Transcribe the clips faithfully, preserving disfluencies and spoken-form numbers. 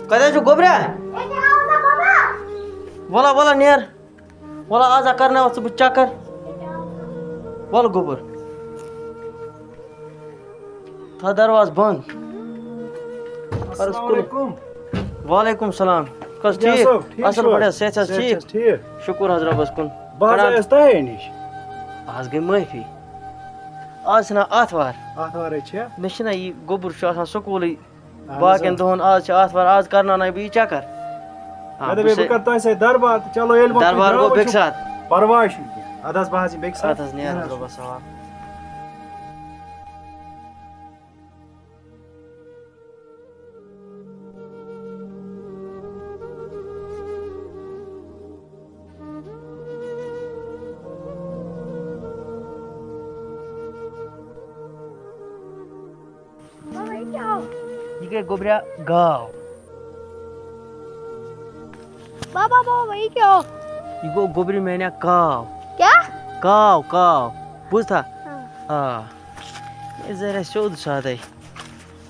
کَتہِ حظ چھُ گوٚبریا؟ وَلہٕ، وَلہٕ، نیر۔ وَلہٕ، آز ہا کَرناوَتھ ژٕ بہٕ چَکَر۔ وَلہٕ گوٚبُر۔ تھاو دروازٕ بنٛد۔ السلام علیکم۔ وعلیکم السلام۔ کُس ٹھیٖک؟ اَصٕل پٲٹھۍ حظ، صحت چھا حظ ٹھیٖک؟ شُکُر حظ رۄبَس کُن۔ بہٕ حظ آیَس تۄہے نِش۔ آز گٔے معٲفی۔ آز چھِنہ آتھوار۔ آتھوارٕے چھےٚ۔ مےٚ چھِنہ یہِ گوٚبُر چھُ آسان سکوٗلٕے۔ اہن حظ، باقین آ۔ دۄہن، آز چھِ آتھوار، آز کرناوناوٕ بہٕ یہِ چکر۔ آ، مےٚ بہٕ دوٚپے، بہٕ سے-، کرٕ تۄہہِ سۭتۍ دربار تہٕ چلو، ییٚلہِ وقت دربار درٛاو، گوٚو بیٚکہِ وۄنۍ چھُ ساتہٕ۔ پرواے چھُنہٕ کینٛہہ۔ اَدٕ حظ، بہٕ حظ یِمہٕ بیٚکہِ اَدٕ ساتہٕ۔ حظ، نیر حظ، رۄبَس حوالہٕ۔ بابا، یہِ کیٛاہ آو؟ یہِ گٔے گوٚبریا گاو۔ بابا، بابا، یہِ کیٛاہ آو؟ یہِ گوٚو گوٚبرِ میٛانہِ کاو۔ کیٛاہ؟ کاو، کاو۔ بوٗزتھا؟ ہاں۔ آ۔ یہِ زَرِ سیوٚد سادَے۔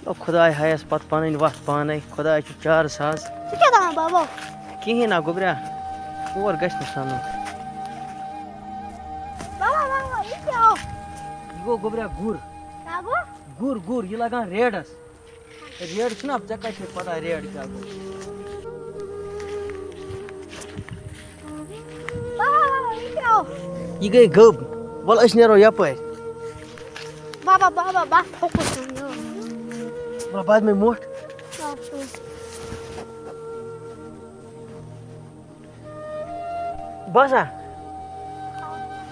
او خۄداے ہایَس پَتہٕ پَنٕنۍ وَتھ پانَے۔ خۄداے چھُ چارٕ ساز۔ ژٕ کیٛاہ دَپان بابا؟ کِہیٖنۍ نا گوٚبریا۔ اور گژھِ نہٕ سَنُن۔ بابا، بابا، یہِ کیٛاہ آو؟ یہِ گوٚو گوٚبریا گُر۔ کیٛاہ گوٚو؟ گُر، گُر، یہِ لگان ریڈس۔ ریڈ چھُنہ، ژےٚ کتہِ چھے پتہ ریڈ کیٛاہ گوٚو؟ بابا، بابا، یہِ کیٛاہ اوس؟ یہِ گٔے گٔب۔ وَلہٕ أسۍ نیرو یپٲرۍ۔ بابا، بابا، بس تھوٚکُس وۄنۍ یہِ۔ وَلہٕ بعد میں موٚٹھ۔ بس۔ باسا؟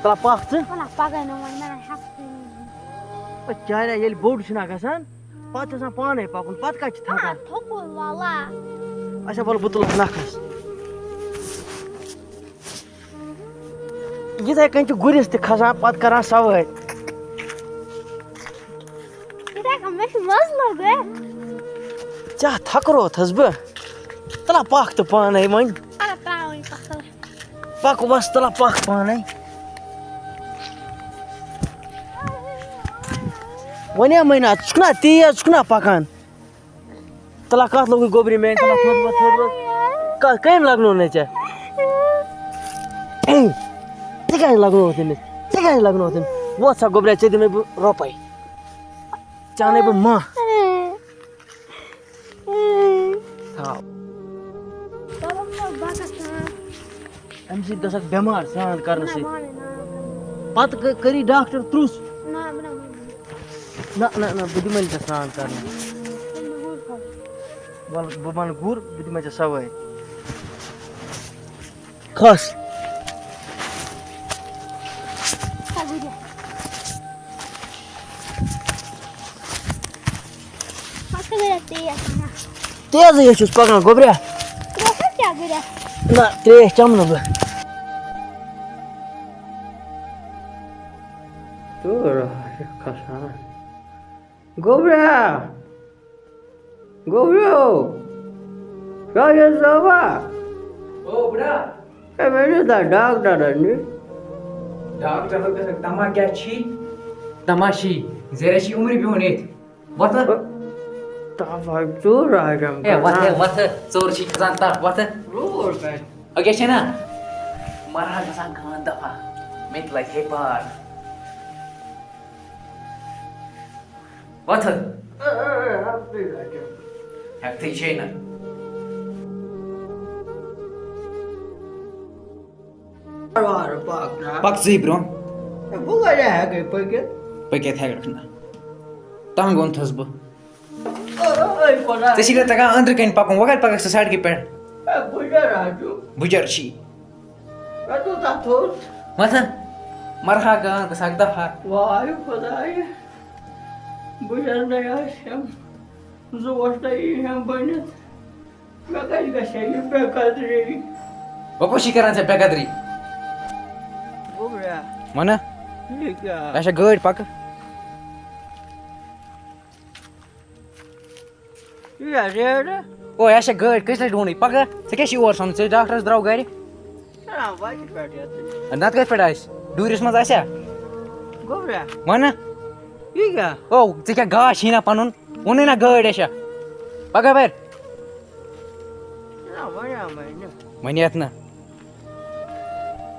تَلہ پَکھ ژٕ۔ وَلہ، پَگاہ نہٕ وۄنۍ، مےٚ نہ ہٮ۪کہٕ وۄنۍ۔ او چاریا، ییٚلہِ بوٚڑ چھُنہ گژھان، پَتہٕ چھُ آسان پانَے پَکُن، پَتہٕ کَتہِ چھُ آ، تھَکان؟ تھوٚکُل وَلا۔ اچھا، وَلہٕ بہٕ تُلَتھ نَکھَس۔ یِتھَے کٔنۍ چھُ گُرِس تہِ کھسان، پَتہٕ کَران سوٲرۍ۔ یِتھَے کٔنۍ مےٚ چھُ مَزٕ لوٚگ، ہے۔ ژےٚ تھَکروتھَس بہٕ۔ تَلہ پَکھ تہٕ پانَے وۄنۍ۔ اَدٕ ترٛاوٕنۍ پَتھر۔ پَکھ وَس تَلہ پَکھ پانَے۔ وَنیٛامَے نا، ژٕ چھُکھ نا تیز، ژٕ چھُکھ نا پَکان۔ تَلہ کَتھ لوٚگُے گوٚبرِ میٛانہِ، تَلہ تھوٚد وَتھ، تھوٚد وَتھ۔ کا-، کٔمۍ لَگنو نہٕ ژےٚ؟ ژےٚ کیٛازِ لَگنووُتھ تٔمِس؟ ژےٚ کیٛازِ لَگنووُتھ تٔمِس؟ وۄتھ سا گوٚبریا، ژےٚ دِمَے بہٕ رۄپَے۔ ژےٚ اَنَے بہٕ ماہ۔ تھاو۔ بابا، بہٕ بَکَس تام۔ اَمہِ سۭتۍ گژھکھ بٮ۪مار سرٛان کَرنہٕ نہ، سۭتۍ۔ بہٕ اَنَے نہٕ۔ پَتہٕ کٔ-، کٔری ڈاکٹر ترُس۔ نہ، بہٕ نہ، بہٕ نہ۔ نہ، نہ، نہ، بہٕ دِمَے نہٕ ژےٚ سرٛان کَرنہٕ۔ بہٕ نہٕ گُر کھۄتہٕ۔ وَلہٕ، بہٕ بَنہٕ گُر، بہٕ دِمَے ژےٚ سوٲرۍ۔ کھس۔ تیزٕے حظ چھُس پَکان گوٚبریا۔ نہ، ترٛیش چَمہٕ نہٕ بہٕ۔ تہٕ راہ چھِ کھسان۔ گوٚبرا! گوٚبرو! راجا صٲبا! او بُڈا! ہے، مےٚ چھُ دا ڈاکٹرَس نِش۔ ڈاکٹر گژھکھ، تما کیٛاہ چھی؟ تما چھی، زیرہ چھی عمرِ بِہُن ییٚتہِ۔ وۄتھٕ۔ تَپھ ہا ژوٚر آیٹم ہے، وۄتھٕ، کران۔ وۄتھٕ، ژوٚر چھی کھسان تَپھ، وۄتھٕ۔ روٗد پٮ۪ٹھ۔ أکیٛاہ چھے نا؟ مرہا گژھان گان دفعہ، مےٚ تہِ لگہِ ہے پار۔ وۄتھٕ۔ اے، اے، اے، ہٮ۪کتھٕے لگہِ۔ ہٮ۪کتھٕے چھے نہٕ۔ وارٕ پَکھ نا۔ پَک ژٕے برٛونٛہہ۔ اے، بہٕ کَتہِ ہٮ۪کَے پٔکِتھ؟ پٔکِتھ ہٮ۪کَکھ نہٕ۔ تنٛگ اوٚنتھَس بہٕ۔ اے، اے، خۄدا۔ ژےٚ چھی نہٕ تَگان أنٛدرٕ کَنۍ پَکُن، وۄنۍ کَتہِ پَکَکھ ژٕ سڑکہِ پٮ۪ٹھ؟ اے، بُجَر ہا چھُ۔ بُجَر چھی۔ مےٚ تُلتھا تھوٚد۔ وۄتھٕ۔ مرہا گان گژھکھ دفعہ۔ واے خۄدایہِ۔ بُجَر نَے آسہِ ہٮ۪م۔ زُوَس نَے یی ہٮ۪م بٔنِتھ۔ مےٚ کَتہِ گژھِ ہا یہِ بے قدری؟ وۄنۍ کُس چھِ کران ژےٚ بے قدری؟ گوٚبرا۔ وَنہٕ؟ یہِ کیٛاہ؟ اچھا، گٲڑۍ پَکہٕ۔ یہِ کیٛاہ ریڈ؟ او، یہِ چھےٚ گٲڑۍ، کٔژِ لَٹہِ ووٚنُے؟ پَکہٕ۔ ژےٚ کیٛاہ چھِ یور سَمجھ؟ ژےٚ ڈاکٹرَس درٛاو گَرِ؟ آ، وَتہِ پٮ۪ٹھ یَتھ۔ نَتہٕ کَتہِ پٮ۪ٹھ آسہِ؟ ڈوٗرِس منٛز آسیٛا؟ گوٚبرا۔ وَنہٕ؟ یہِ کیٛاہ؟ او، ژےٚ کیٛاہ گاش یی نہ پَنُن؟ ووٚنُے نہ گٲڑۍ اَسہِ چھےٚ۔ پَکھ اَپٲرۍ۔ مٔنِتھ نہٕ۔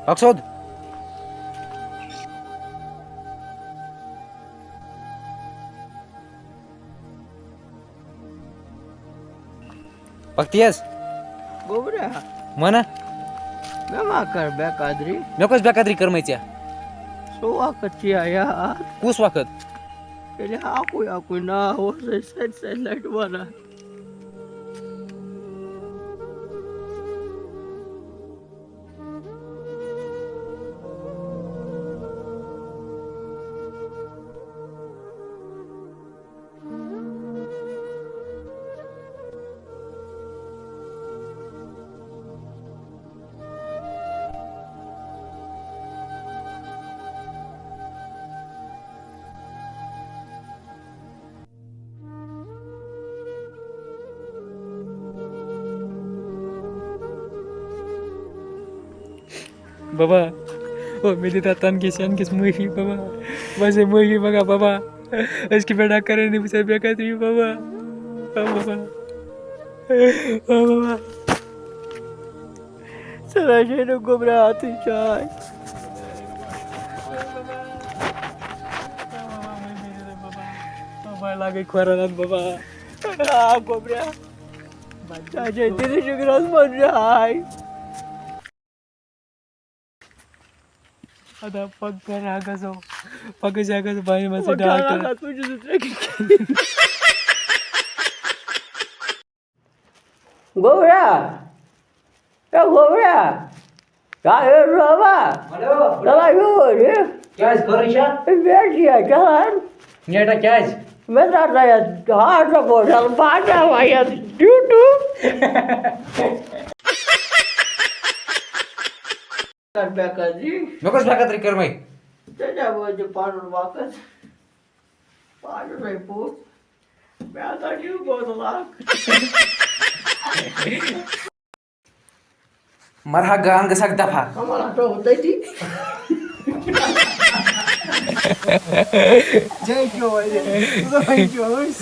مقصد۔ پکھ تیز۔ گوٚبرا۔ وَنہ۔ مےٚ ما کر بے قدری؟ مےٚ کۄس بے قدری کٔرمٕژ ژےٚ؟ سُہ وقت چھُ یا یاد۔ کُس وقت؟ ییٚلہِ اَکُے اَکُے ناو اوس اَسہِ سَتہِ سَتہِ لَٹہِ وَنان۔ بابا، او مےٚ دِتہ تنہٕ کِس ینہٕ کِس معٲفی بابا۔ بہٕ ہسا معٲفی منٛگان بابا۔ أزۍ کہِ پٮ۪ٹھ کرے نہٕ بہٕ ژےٚ بے قدری بابا۔ او بابا۔ او بابا۔ ژٕ نہ چھے نہٕ گوٚبرا اَتھٕے چاے۔ بابا، لاگے کھۄرن اَتھ بابا۔ آ، گوٚبرا۔ ژےٚ چھے دِلہِ جِگرس منٛز جاے۔ ادا پگاہ گژھو، پگاہ چھا گژھو بانہِ منٛز ژٕ ڈاکٹر۔ گوٚبرا، اے گوٚبرا، کیٛاہ ہے روبا؟ ہیلو۔ چلا یوٗرۍ۔ کیٛازِ خٲرٕے چھا؟ ہے، مےٚ چھِ یہِ چلان۔ نیٹا کیٛازِ؟ مےٚ ترٛاو سا یَتھ ہارٹ سپورٹ، بہٕ ہٹاوان یَتھ YouTube۔ کر بے قدری۔ مےٚ کۄس بے قدری کٔرمٕے؟ ژےٚ کیٛاہ وٲتۍ پَنُن وقت؟ پانہٕ مےٚ پوٚژھ۔ مےٚ ہسا چھُ بوتل اکھ۔ مرہا گان گژھکھ دفا۔ کمل ہٹو تٔتی۔ جاے کیٛاہ وَنہِ؟ ژٕ دَپان کیٛاہ ٲسۍ؟